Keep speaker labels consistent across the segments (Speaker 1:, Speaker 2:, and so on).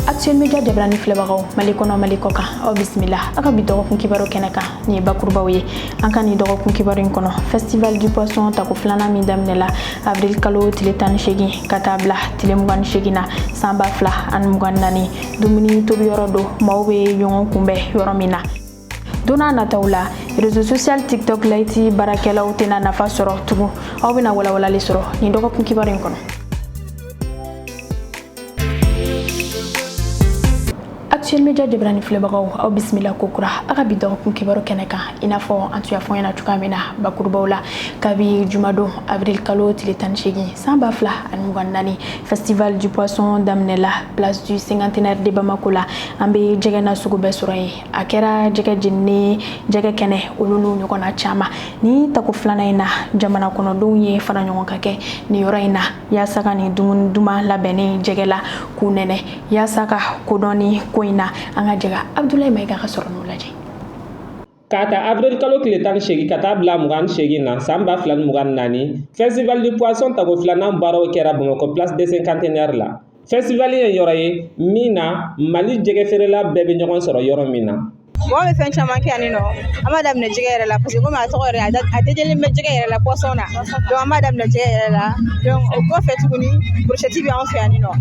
Speaker 1: Actuel Media jabarani filɛbagaw, Mali kɔnɔ, Mali kɔ kan, aw bisimila aw ka bi dɔgɔkun kibaru kɛnɛ kan. Nin ye bakurubaw ye an ka nin dɔgɔkun kibaru in kɔnɔ. Festival du poisson tako filanan min daminɛla avril kalo tile 18 ka taa bila tile 28 na san 2024, dumuni tobiyɔrɔ don, maaw bɛ ɲɔgɔn kunbɛn yɔrɔ min na. Don n'a nataw la, réseau social TikTok Lite baarakɛlaw tɛna nafa sɔrɔ tugun. Aw bɛna walawalali sɔrɔ nin dɔgɔkun kibaru in kɔnɔ. Actuel Media jabarani filɛbagaw, aw bisimila kokura aw ka bi dɔgɔkun kibaru kɛnɛ kan. I n'a fɔ an tun y'a fɔ ɲɛna cogoya min na bakurubaw la, kabi jumadon avril kalo tile 18 san 2024, festival du poisson daminɛla place du cinquantenaire de Bamako la. An bɛ jɛgɛ na sugu bɛɛ sɔrɔ yen, a kɛra jɛgɛ jeninen, jɛgɛ kɛnɛ, olu n'u ɲɔgɔnna caman. Ni tako filanan in na, jamana kɔnɔdenw ye fara ɲɔgɔn kan kɛ nin yɔrɔ in na yaasa ka nin dumuni duman labɛnnen jɛgɛ la k'u nɛnɛ, yaasa ka kodɔn ni ko in na. An ka jɛ ka Abudulayi Mayiga ka sɔrɔ n'u lajɛ.
Speaker 2: K'a ta avril kalo tile 18 ka taa bila 28 na san 2024, festival du poisson tako filanan baaraw kɛra Bamakɔ place de cinquantenaire la. Festival ye yɔrɔ ye min na Mali jɛgɛfeerela bɛɛ bɛ ɲɔgɔn sɔrɔ yɔrɔ min na.
Speaker 3: Mɔgɔ bɛ fɛn caman kɛ yan nɔ. An b'a daminɛ jɛgɛ yɛrɛ la, parce que komi a tɔgɔ yɛrɛ a dejelen bɛ jɛgɛ yɛrɛ la, poisson na. Donc an b'a daminɛ jɛgɛ yɛrɛ la. Donc o kɔfɛ tuguni, brochette bɛ anw fɛ yan nɔ.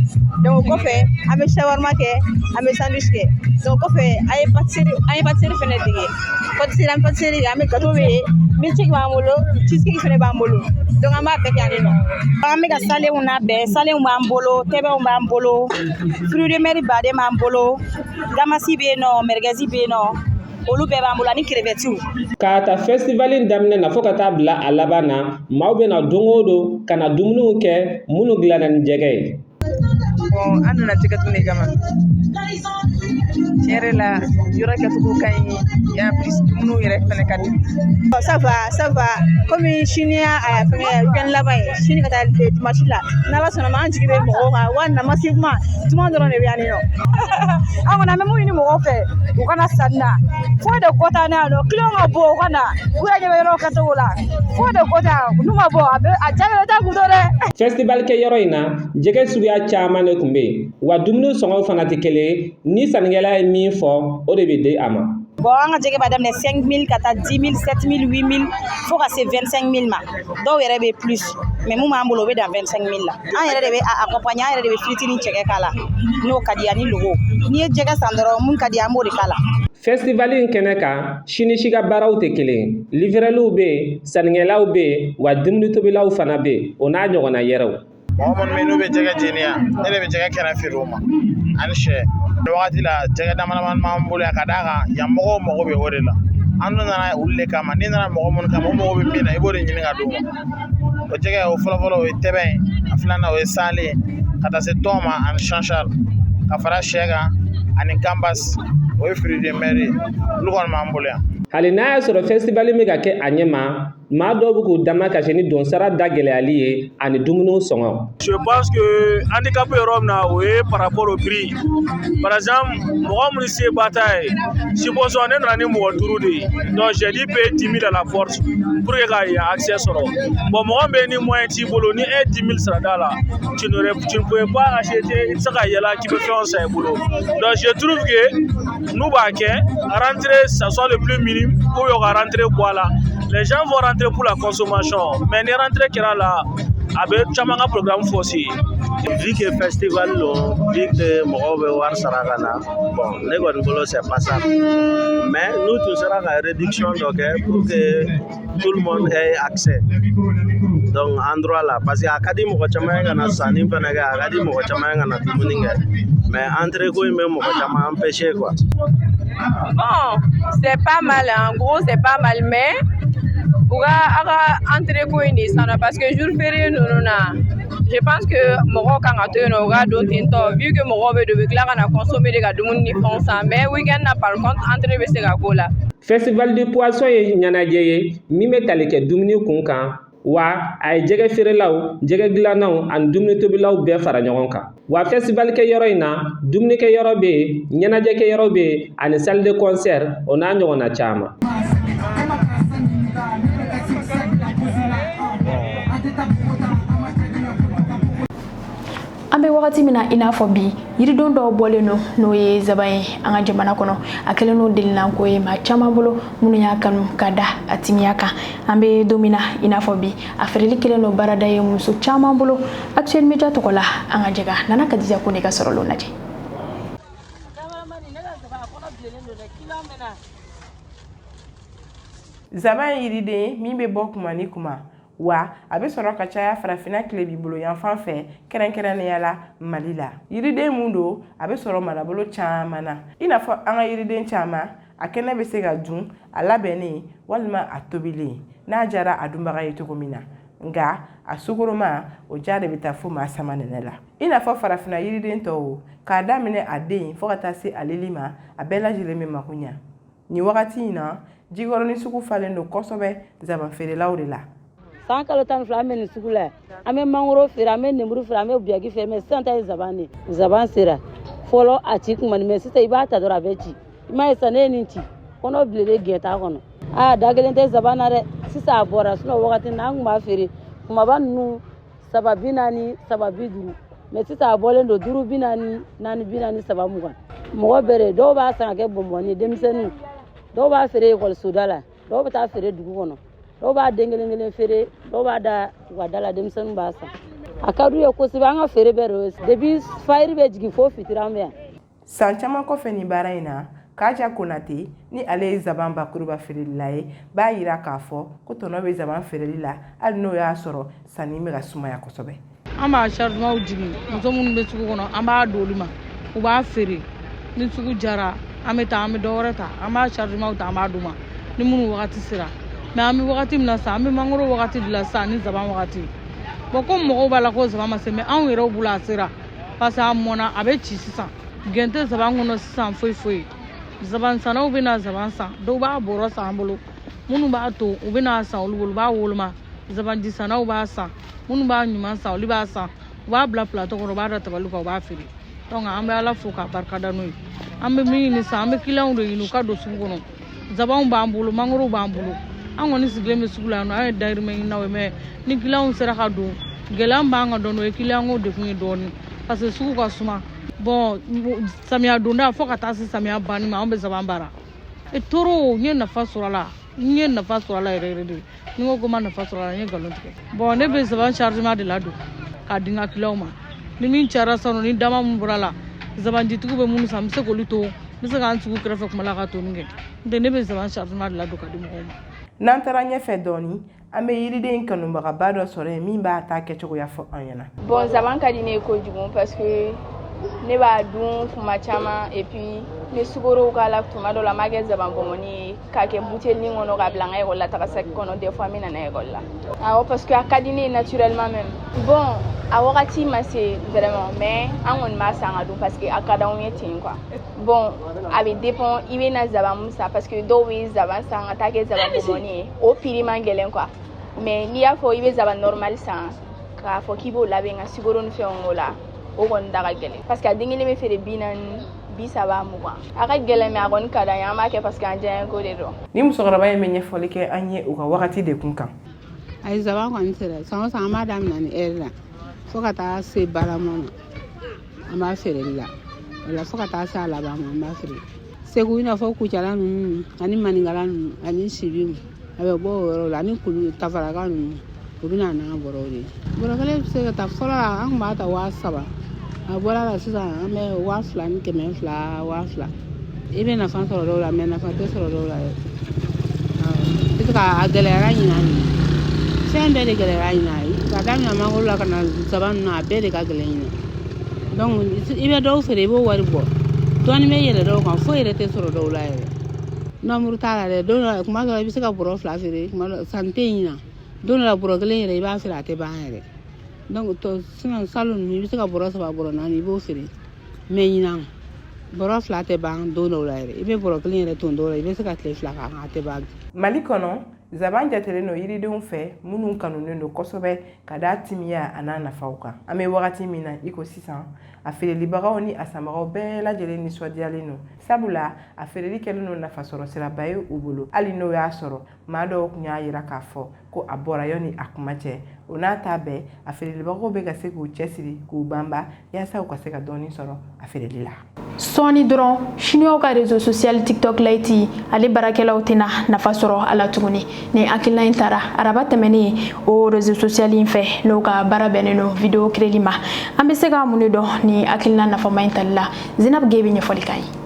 Speaker 3: Donc o kɔfɛ, an bɛ shawarma kɛ, an bɛ sandwich kɛ. Donc o kɔfɛ, an ye pâtisserie fɛnɛ dege. Pâtisserie, an bɛ pâtisserie kɛ, an bɛ gâteau bɛ yen, milkshake b'an bolo, cheesecake fɛnɛ b'an bolo. Donc an b'a bɛɛ kɛ yan nɔ.
Speaker 4: An bɛ ka salenw labɛn. Salenw b'an bolo, tɛbɛnw b'an bolo, fruits de mer baden b'an bolo, gamasi bɛ yen nɔ, merguez bɛ yen nɔ, olu bɛɛ b'an bolo ani crevettew.
Speaker 2: K'a ta festival in daminɛ na fo ka taa bila a laban na, maaw bɛna don o don ka na dumuniw kɛ minnu dilanna ni jɛgɛ ye.
Speaker 5: Bon, an nana jɛgɛ dun de kama. Tiɲɛ yɛrɛ la, yɔrɔ kɛcogo ka ɲi et en plus dumuniw yɛrɛ fɛnɛ ka di.
Speaker 3: Ça va, ça va. Komi sini y'a fɛngɛ weekend laban ye, sini ka taa dimanche la, n'Ala sɔnna ma, an jigi bɛ mɔgɔw kan wa na massivement. Duman dɔrɔn de bɛ yan nɔ.
Speaker 4: An kɔni, an bɛ mun ɲini mɔgɔw fɛ, u kana sanni na foyi de ko t'an na yan nɔ. Client ka bɔ, u ka na, u yɛrɛ ɲɛ bɛ yɔrɔ kɛcogo la. Foyi de ko tɛ yan, n'u ma bɔ, a bɛ a ja bɛ taa kun dɛ.
Speaker 2: Festival kɛ yɔrɔ in na, jɛgɛ suguya caman de tun bɛ yen wa dumuni sɔngɔw fana tɛ kelen ye. Ni sannikɛla ye min fɔ, o de bɛ di a ma.
Speaker 4: Bon, an ka jɛgɛ b'a daminɛ 5 000 ka taa 10 000, 7 000, 8 000 fo ka se 25 000 ma. Dɔw yɛrɛ bɛ plus, mais mun b'an bolo, o bɛ dan 25 000 la. An yɛrɛ de bɛ a accompagner, an yɛrɛ de bɛ frites ni cɛkɛ k'a la n'o ka di, ani logo. N'i ye jɛgɛ san dɔrɔn, mun ka di, an b'o de k'a la.
Speaker 2: Festival in kɛnɛ kan, si ni si ka baaraw tɛ kelen ye. Livrɛliw bɛ yen, sannikɛlaw bɛ yen wa dumuni tobilaw fana bɛ yen, o n'a ɲɔgɔnna yɛrɛw.
Speaker 6: Mɔgɔ minnu bɛ yen n'u bɛ jɛgɛ jeni yan, ne de bɛ jɛgɛ kɛnɛ feere u ma ani sɛ. Nin wagati la, jɛgɛ dama damani b'an bolo yan, ka d'a kan yan mɔgɔw mago bɛ o de la. An dun nana olu de kama. N'i nana mɔgɔ minnu kama, o mago bɛ min na, i b'o de ɲini ka d'u ma. O jɛgɛ o fɔlɔfɔlɔ, o ye tɛbɛn ye, a filanan o ye salen ye, ka taa se thon ma ani chinchard, ka fara sɛ kan ani gambas, o ye fruits de mer ye. Olu kɔni b'an bolo yan.
Speaker 2: Hali n'a y'a sɔrɔ festival bɛ ka kɛ a ɲɛ ma, maa dɔw bɛ k'u dama kasi ni donsara da gɛlɛyali ye ani dumuniw sɔngɔ.
Speaker 7: Je pense que handicap yɔrɔ min na, o ye par rapport au prix. Par exemple, mɔgɔ minnu se ba t'a ye, supposons ne nana ni mɔgɔ duuru de ye, donc j'ai dû payer 10 000 à la porte pour que ka yen accès sɔrɔ. Bon, mɔgɔ min bɛ yen ni moyen t'i bolo, ni e ye 10 000 sara da la, tu ne pouvais pas acheter, i tɛ se ka yɛlɛ k'i bɛ fɛnw san i bolo. Donc je trouve que n'u b'a kɛ rentrée, ça soit le plus minime, ou bien u ka rentrée bɔ a la. Les gens vont rentrer pour la consommation, mais ni rentrée kɛra la, a bɛ caman ka programme faussé.
Speaker 8: Vu que festival don, vu que mɔgɔw bɛ wari sara ka na, bon, ne kɔni bolo c'est passable, mais n'u tun sera ka réduction dɔ kɛ pour que tout le monde ait accès donc endroit la, parce que a ka di mɔgɔ caman ye ka na sanni fɛnɛ kɛ, a ka di mɔgɔ caman ye ka na dumuni kɛ, mais entrée ko in bɛ mɔgɔ caman empêcher quoi.
Speaker 9: Bon, c'est pas mal, en gros, c'est pas mal, mais u ka aw ka entrée ko in de sisan nɔ, parce que jour férié ninnu na, je pense que mɔgɔw kan ka to yen nɔ, u ka don ten tɔ, vu que mɔgɔw bɛ don, u bɛ tila ka na consommer de, ka dumuni ni fɛnw san. Mais week-end na, par contre, entrée bɛ se ka k'o la.
Speaker 2: Festival du poisson ye ɲɛnajɛ ye min bɛ tali kɛ dumuni kun kan wa a ye jɛgɛ feerelaw, jɛgɛ dilannaw ani dumuni tobilaw bɛɛ fara ɲɔgɔn kan. Wa festival kɛ yɔrɔ in na, dumunikɛ yɔrɔ bɛ yen, ɲɛnajɛkɛ yɔrɔ bɛ yen ani salle de concert, o n'a ɲɔgɔnna caman.
Speaker 1: An An bɛ wagati min na i n'a fɔ bi, yiriden dɔw bɔlen don, n'o ye zaban ye an ka jamana kɔnɔ. A kɛlen don delinanko ye maa caman bolo minnu y'a kanu ka da a timiya kan. An bɛ don min na i n'a fɔ bi, a feereli kɛlen don baarada ye muso caman bolo. Actuel Media tɔgɔ la, an ka jɛ ka Nana Kadija Kone ka sɔrɔlenw lajɛ.
Speaker 5: Zaban ye yiriden ye min bɛ bɔ kuma ni kuma, wa a bɛ sɔrɔ ka caya farafinna tilebinbolo yanfan fɛ, kɛrɛnkɛrɛnnenya la Mali la. Yiriden mun don, a bɛ sɔrɔ marabolo caman na. I n'a fɔ an ka yiriden caman, a kɛnɛ bɛ se ka dun, a labɛnnen walima a tobilen, n'a diyara a dunbaga ye cogo min na. Nka a sukoroma, o diya de bɛ taa fo maa sama nɛnɛ la. I n'a fɔ farafinna yiriden tɔw, k'a daminɛ a den fo ka taa se a lili ma, a bɛɛ lajɛlen bɛ mako ɲa. Nin wagati in na, Jikɔrɔni sugu falen don kosɛbɛ zaban feerelaw de la.
Speaker 10: San kalo 12 an bɛ nin sugu la, an bɛ mangoro feere, an bɛ nemuru feere, an bɛ biyaki feere, mais sisan ta ye zaban de. Zaban sera fɔlɔ, a ci kuma ni, mais sisan i b'a ta dɔrɔn a bɛ ci. I m'a ye sisan ne ye nin ci, kɔnɔ bilenlen, gɛn t'a kɔnɔ. Aa, da kelen tɛ zaban na dɛ. Sisan a bɔra, sinon wagati na an tun b'a feere kumaba ninnu 3 40, 3 50, mais sisan a bɔlen don 5 40, 4 40, 3 20. Mɔgɔ bɛɛ de, dɔw b'a san ka kɛ bɔnbɔn ye, denmisɛnninw, dɔw b'a feere ekɔlisoda la, dɔw bɛ taa feere dugu kɔnɔ, dɔw b'a den kelen kelen feere, dɔw b'a da u ka da la, denmisɛnninw b'a san. A ka d'u ye kosɛbɛ. An ka feere bɛɛ de ye depuis fayiri bɛ jigin fo fitiri, an bɛ yan.
Speaker 5: San caman kɔfɛ nin baara in na, Kaja Konate, ni ale ye zaban bakuruba feerelila ye, b'a yira k'a fɔ ko tɔnɔ bɛ zaban feereli la, hali n'o y'a sɔrɔ sanni bɛ ka sumaya kosɛbɛ.
Speaker 11: An b'a chargementw jigin, muso minnu bɛ sugu kɔnɔ, an b'a d'olu ma, u b'a feere. Ni sugu jara, an bɛ taa, an bɛ dɔ wɛrɛ ta, an b'a chargementw ta, an b'a d'u ma ni minnu wagati sera. Mais an bɛ wagati min na sisan, an bɛ mangoro wagati de la sisan ni zaban wagati. Bon, ko mɔgɔw b'a la ko zaban ma se, mais anw yɛrɛw bolo a sera, parce que a mɔnna, a bɛ ci sisan. Gɛn tɛ zaban kɔnɔ sisan foyi foyi. Zaban sannaw bɛ na zaban san, dɔw b'a bɔrɔ san an bolo, minnu b'a to u bɛ n'a san olu bolo, u b'a woloma. Zabanji sannaw b'a san, minnu b'a ɲuman san, olu b'a san, u b'a bila plateau kɔnɔ, u b'a da tabali kan, u b'a feere. Donc an bɛ Ala fo k'a barikada n'o ye. An bɛ min ɲini sisan, an bɛ kiliyanw de ɲini u ka don sugu kɔnɔ. Zabanw b'an bolo, mangorow b'an bolo, an kɔni sigilen bɛ sugu la yan nɔ, an ye dayirimɛ ɲininaw ye. Mais ni kiliyanw sera ka don, gɛlɛya min b'an kan dɔɔni, o ye kiliyanko dekun ye dɔɔni, parce que sugu ka suma. Bon, samiya donda fo ka taa se samiya banni ma, an bɛ zaban baara. E toro, n ye nafa sɔrɔ a la, n ye nafa sɔrɔ a la yɛrɛ yɛrɛ de. Ni n ko ko n ma nafa sɔrɔ a la, n ye nkalon tigɛ. Bon, ne bɛ zaban chargement de ladon k'a di n ka kiliyanw ma. Ni min cayara sisan, ni dama min bɔra la, zabanjitigiw bɛ minnu san, n bɛ se k'olu to, n bɛ se k'an sigi u kɛrɛfɛ kuma la ka toni kɛ. N tɛ, ne bɛ zaban chargement de ladon ka di mɔgɔw ma.
Speaker 5: N'an taara ɲɛfɛ dɔɔni, an bɛ yiriden kanubagaba dɔ sɔrɔ yen min b'a ta kɛcogoya fɔ an ɲɛna.
Speaker 9: Bon, zaban ka di ne ye kojugu, parce que ne b'a dun kuma caman, et puis n bɛ sukaro k'a la tuma dɔ la, n b'a kɛ zaban bɔnbɔnni ye k'a kɛ butelinin kɔnɔ k'a bila n ka ekɔli la taga saki kɔnɔ. Des fois n bɛ na n'a ye ekɔli la. Awɔ, parce que a ka di ne ye naturellement même. Bon, a wagati ma se vraiment, mais an kɔni b'a san ka dun parce que a ka d'anw ye ten quoi. Bon, a bɛ dépend i bɛ na zaban mun san, parce que dɔw bɛ zaban san ka taa kɛ zaban bɔnbɔnni ye, o prix man gɛlɛn quoi. Mais n'i y'a fɔ i bɛ zaban normal san k'a fɔ k'i b'o labɛn ka sukaro ni fɛnw k'o la, o kɔni da ka gɛlɛn, parce que a den kelen bɛ feere 40, 30, 20. A ka gɛlɛn, mais a kɔni ka d'an ye, an b'a kɛ parce que an diyaɲɛ de don.
Speaker 5: Ni musokɔrɔba in bɛ ɲɛfɔli kɛ an ye u ka wagati de kun kan.
Speaker 12: Ayi, zaban kɔni sera. San o san, an b'a daminɛ ni ɛri la fo ka taa se baramɔ ma, an b'a feereli la o la fo ka taa se a laban ma, an b'a feere. Segu, i n'a fɔ Kucala ninnu ani Maninkala ninnu ani Sibi, a bɛ bɔ o yɔrɔ la, ani Kulu Tafaraka ninnu, u bɛ na n'an bɔrɔw de ye. Bɔrɔ kelen bɛ se ka ta, fɔlɔ la an tun b'a ta 3000, a bɔra la sisan an bɛ 2200, 2000. I bɛ nafa sɔrɔ dɔw la, mais nafa tɛ sɔrɔ dɔw la yɛrɛ, parce que a gɛlɛyara ɲinan de. Fɛn bɛɛ de gɛlɛyara ɲinan, ka daminɛ mangoro la ka na zaban ninnu, a bɛɛ de ka gɛlɛn ɲinan. Donc i bɛ dɔw feere, i b'o wari bɔ, dɔɔnin bɛ yɛlɛ dɔw kan, foyi yɛrɛ tɛ sɔrɔ dɔw la yɛrɛ. Nombre t'a la dɛ. Don dɔ la, kuma dɔ la, i bɛ se ka bɔrɔ 2 feere, kuma dɔ sanni tɛ yen ɲinan. Don dɔ la, bɔrɔ kelen yɛrɛ i b'a feere, a tɛ ban yɛrɛ. Donc tɔ sinon salon ninnu, i bɛ se ka bɔrɔ 3, bɔrɔ 4, i b'o feere, mais ɲinan bɔrɔ 2 tɛ ban don dɔw la yɛrɛ. I bɛ bɔrɔ kelen yɛrɛ ton dɔw la, i bɛ se ka tile 2 k'a kan, a tɛ ban.
Speaker 5: Mali kɔnɔ, zaban jatelen don yiridenw fɛ minnu kanunen don kosɛbɛ ka da timiya a n'a nafaw kan. An bɛ wagati min na i ko sisan, a feerelibagaw ni a sanbagaw bɛɛ lajɛlen nisɔndiyalen don, sabula a feereli kɛlen don nafasɔrɔ siraba ye u bolo, hali n'o y'a sɔrɔ maa dɔw tun y'a yira k'a fɔ ko a bɔra yanni a kuma cɛ. O n'a ta bɛɛ, a feerelibagaw bɛ ka se k'u cɛsiri k'u banba yaasa u ka se ka dɔɔni sɔrɔ a feereli la.
Speaker 1: Sɔɔni dɔrɔn, chinois ka réseau social TikTok Lite, ale baarakɛlaw tɛna nafa sɔrɔ a la tuguni. Ni hakilina in tara araba tɛmɛnen o réseau social in fɛ, n'o ka baara bɛnnen don vidéo créeli ma. An bɛ se ka mun de dɔn ni hakilina nafama in tali la? Zinab Geye bɛ ɲɛfɔli k'an ye.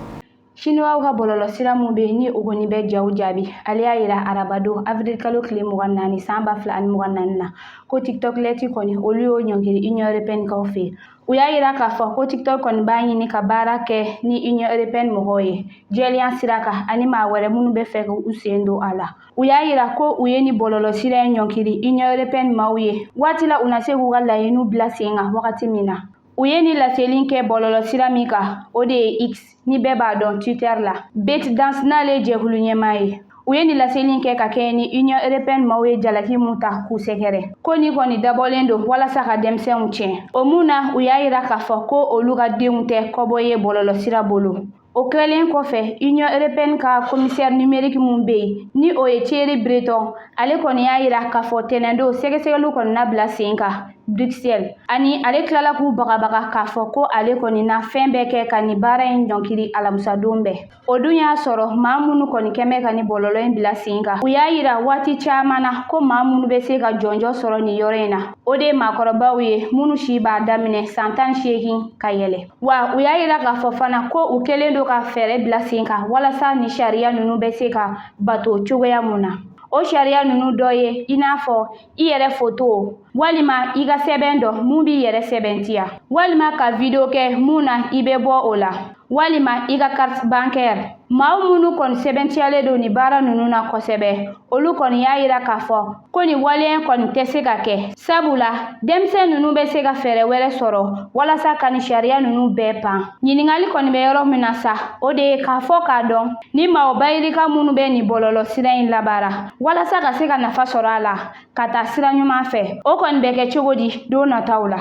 Speaker 13: Chinois ka bɔlɔlɔsira mun bɛ yen ni o kɔni bɛ jaw jaabi, ale y'a yira arabadon avril kalo tile 24 san 2024 na ko TikTok Lite kɔni, olu y'o ɲɔngiri Union européenne kaw fɛ yen. U y'a yira k'a fɔ ko TikTok kɔni b'a ɲini ka baara kɛ ni Union européenne mɔgɔw ye jɛlenya sira kan ani maa wɛrɛ minnu bɛ fɛ k'u sen don a la. U y'a yira ko u ye ni bɔlɔlɔsira in ɲɔngiri Union européenne maaw ye waati la u na se k'u ka laɲiniw bila sen kan wagati min na. U ye ni laseli kɛ bɔlɔlɔsira min kan, o de ye X, ni bɛɛ b'a dɔn Twitter la. ByteDance, n'ale ye jɛkulu ɲɛmaa ye, u ye nin laseli kɛ ka kɛɲɛ ni Union européenne maaw ye jalaki mun ta k'u sɛgɛrɛ, ko ni kɔni dabɔlen don walasa ka denmisɛnw tiɲɛ. O mun na, u y'a yira k'a fɔ ko olu ka denw tɛ kɔbɔ ye bɔlɔlɔsira bolo. O kɛlen kɔfɛ, Union européenne ka commissaire numérique mun bɛ yen, ni o ye Thierry Breton, ale kɔni y'a yira k'a fɔ tɛnɛndon sɛgɛsɛgɛliw kɔni na bila sen kan Bruxelles, ani ale tilala k'u bagabaga k'a fɔ ko ale kɔni na fɛn bɛɛ kɛ ka nin baara in ɲɔnkiri alamisadon bɛɛ. O dun y'a sɔrɔ maa minnu kɔni kɛn bɛ ka nin bɔlɔlɔ in bila sen kan, u y'a yira waati caman na ko maa minnu bɛ se ka jɔnjɔn sɔrɔ nin yɔrɔ in na, o de ye maakɔrɔbaw ye minnu si b'a daminɛ san 18 ka yɛlɛ. Wa u y'a yira k'a fɔ fana ko u kɛlen don ka fɛɛrɛ bila sen kan walasa ni sariya ninnu bɛ se ka bato cogoya mun na. O sariya ninnu dɔ ye i n'a fɔ i yɛrɛ foto, walima i ka sɛbɛn dɔ mun b'i yɛrɛ sɛbɛntiya, walima ka video kɛ mun na i bɛ bɔ o la, walima i ka carte bancaire. Maa minnu kɔni sɛbɛntiyalen don nin baara ninnu na kosɛbɛ, olu kɔni y'a yira k'a fɔ ko nin waleya kɔni tɛ se ka kɛ, sabula denmisɛn ninnu bɛ se ka fɛɛrɛ wɛrɛ sɔrɔ walasa ka nin sariya ninnu bɛɛ pan. Ɲininkali kɔni bɛ yɔrɔ min na sa, o de ye k'a fɔ k'a dɔn ni maaw bayirika minnu bɛ nin bɔlɔlɔ sira in labaara walasa ka se ka nafa sɔrɔ a la ka taa sira ɲuman fɛ, o kɔni bɛ kɛ cogo di don nataw la.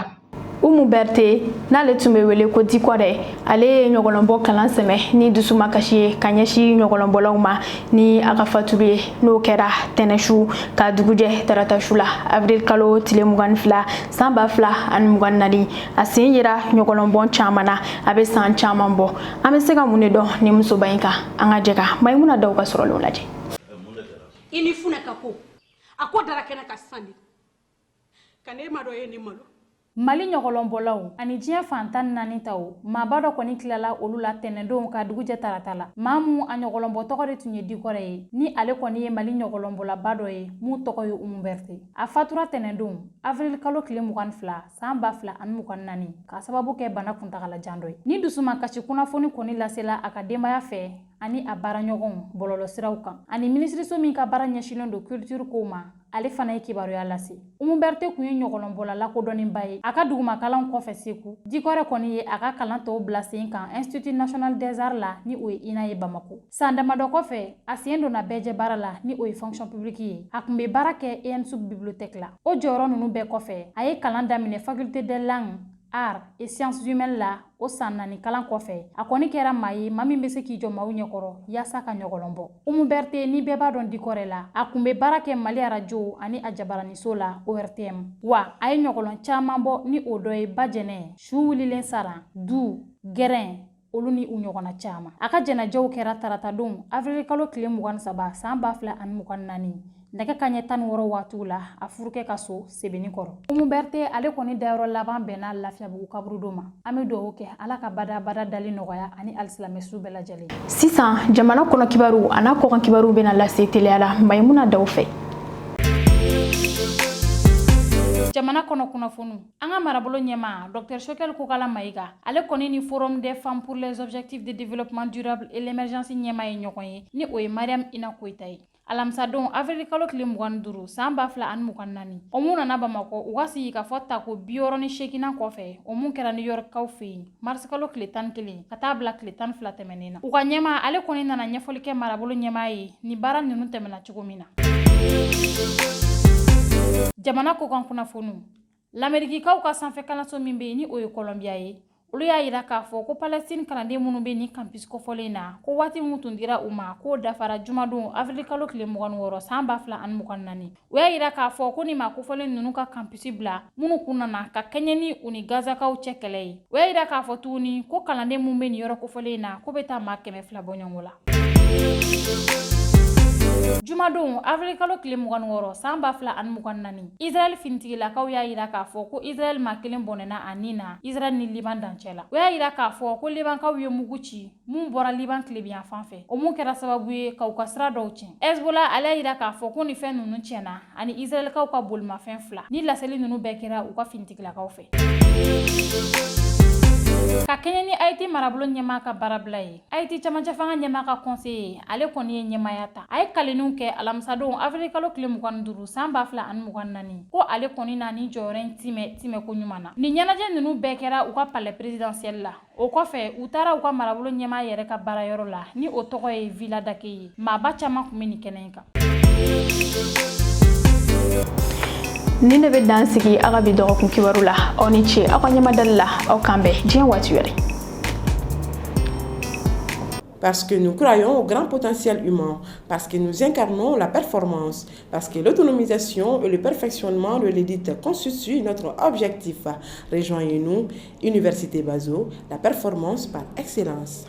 Speaker 1: Umu Bɛrite, n'ale tun bɛ wele ko Dikɔrɛ, ale ye ɲɔgɔlɔnbɔ kalan sɛmɛ ni dusumakasi ye ka ɲɛsin ɲɔgɔlɔnbɔlaw ma ni a ka fatuli ye, n'o kɛra tɛnɛsu ka dugujɛ tarata su la, avril kalo tile 22 san 2024. A sen yera ɲɔgɔlɔnbɔn caman na, a bɛ san caman bɔ. An bɛ se ka mun de dɔn ni musoba in kan? An ka jɛ ka Mayimuna Daw ka sɔrɔlenw lajɛ.
Speaker 14: I ni funɛ ka ko a ko dara kɛnɛ ka sisan de ka ne ma dɔ ye ni malo.
Speaker 15: Mali ɲɔgɔlɔnbɔlaw ani diɲɛ fan 14 taw, maaba dɔ kɔni tilala olu la tɛnɛndon ka dugujɛ tarata la. Maa mun a ɲɔgɔlɔnbɔ tɔgɔ de tun ye Dikɔrɛ ye, ni ale kɔni ye Mali ɲɔgɔlɔnbɔlaba dɔ ye mun tɔgɔ ye Umu Bɛrite. A fatura tɛnɛndon avril kalo tile 22 san 2024 k'a sababu kɛ bana kuntagalajan dɔ ye. Ni dusumakasi kunnafoni kɔni lasela a ka denbaya fɛ ani a baaraɲɔgɔnw bɔlɔlɔsiraw kan, ani minisiriso min ka baara ɲɛsinnen don culture kow ma, ale fana ye kibaruya lase. Umu Bɛrite tun ye ɲɔgɔlɔnbɔla lakodɔnnenba ye. A ka dugumakalanw kɔfɛ Segu, Dikɔrɛ kɔni ye a ka kalan tɔw bila sen kan Institut national des arts la, ni o ye INA ye Bamako. San damadɔ kɔfɛ, a sen donna bɛɛjɛ baara la, ni o ye fonction publique ye. A tun bɛ baara kɛ ENSUP bibliothèque la. O jɔyɔrɔ ninnu bɛɛ kɔfɛ, a ye kalan daminɛ faculté des langues, arts et sciences humaines la. O san 4 kalan kɔfɛ, a kɔni kɛra maa ye, maa min bɛ se k'i jɔ maaw ɲɛkɔrɔ yaasa ka ɲɔgɔlɔn bɔ. Umu Bɛrite, ni bɛɛ b'a dɔn Dikɔrɛ la, a kun bɛ baara kɛ Mali arajo ani a jabaraniso la ORTM. Wa a ye ɲɔgɔlɔn caman bɔ, ni o dɔ ye Bajɛnɛ, Su wulilen sara, Du Gɛrɛn, olu ni u ɲɔgɔnna caman. A ka jɛnajɛw kɛra taratadon avril kalo tile 23 san 2024, nɛgɛ kaɲɛ 16 waatiw la, a furukɛ ka so Sebenikɔrɔ. Umu Bɛrite, ale kɔni dayɔrɔ laban bɛnna Lafiyabugu kaburudo ma. An bɛ dugawu kɛ Ala ka badabada dali nɔgɔya ani alisilamɛ su bɛɛ lajɛlen.
Speaker 1: Sisan, jamana kɔnɔ kibaru a n'a kɔkan kibaru bɛna lase teliya la Mayimuna Daw fɛ.
Speaker 15: Jamana kɔnɔ kunnafoniw. An ka marabolo ɲɛmaa Dr Choguel Kokala Mayiga, ale kɔni ni Forum des femmes pour les objectifs de développement durable et l'émergence ɲɛmaa ye ɲɔgɔn ye, ni o ye Mariam Ina Koyita ye, alamisadon avril kalo tile 25 san 2024. O mun nana Bamakɔ u ka sigi ka fɔ tako 68nan kɔfɛ, o mun kɛra New York kaw fɛ yen marisi kalo tile 11 ka taa bila tile 12 tɛmɛnen na. U ka ɲɛmaa, ale kɔni nana ɲɛfɔli kɛ marabolo ɲɛmaa ye ni baara ninnu tɛmɛna cogo min na. Jamana kɔkan kunnafoniw. Lamerikikaw ka sanfɛ kalanso min bɛ yen, ni o ye Columbia ye, Olu y'a yira k'a fɔ ko Palestine kalanden minnu bɛ nin campus kofɔlen na, ko waati min tun dira u ma, k'o dafara jumadon avril kalo tile 26 san 2024. U y'a yira k'a fɔ ko nin maa kofɔlen ninnu ka campus bila minnu kun nana ka kɛɲɛ ni u ni Gazakaw cɛ kɛlɛ ye. U y'a yira k'a fɔ tuguni ko kalanden minnu bɛ nin yɔrɔ kofɔlen na, ko bɛ taa maa 200 bɔ ɲɔgɔn la. Jumadon avril kalo tile 26 san 2024, Israɛl finitigilakaw y'a yira k'a fɔ ko Israɛl maa kelen bɔnɛna a ni na Israɛl ni Liban dancɛ la. U y'a yira k'a fɔ ko Libankaw ye mugu ci mun bɔra Liban tilebinyanfan fɛ, o mun kɛra sababu ye ka u ka sira dɔw tiɲɛ. Hezbollah ale y'a yira k'a fɔ ko nin fɛn ninnu tiɲɛna ani Israɛlkaw ka bolimafɛn fila. Ni laseli ninnu bɛɛ kɛra u ka finitigilakaw fɛ. Ka kɛɲɛ ni Haïti marabolo ɲɛmaa ka baarabila ye, Haïti camancɛ fanga ɲɛmaa ka conseiller, ale kɔni ye ɲɛmaaya ta. A ye kaleniw kɛ alamisadon avril kalo tile 25 san 2024, ko ale kɔni na ni jɔyɔrɔ in timɛ timɛ ko ɲuman na. Nin ɲɛnajɛ ninnu bɛɛ kɛra u ka palais présidentiel la. O kɔfɛ, u taara u ka marabolo ɲɛmaa yɛrɛ ka baarayɔrɔ la, ni o tɔgɔ ye Villa d'accueil ye. Maaba caman tun bɛ nin kɛnɛ in kan.
Speaker 1: Nin de bɛ dan sigi aw ka bi dɔgɔkun kibaru la. Aw ni ce aw ka ɲɛmadali la. Aw k'an bɛn diɲɛ waati wɛrɛ.
Speaker 5: Parce que nous croyons au grand potentiel humain, parce que nous incarnons la performance, parce que l'autonomisation et le perfectionnement de l'élite constituent notre objectif. Rejoignez-nous, Université Bazo, la performance par excellence.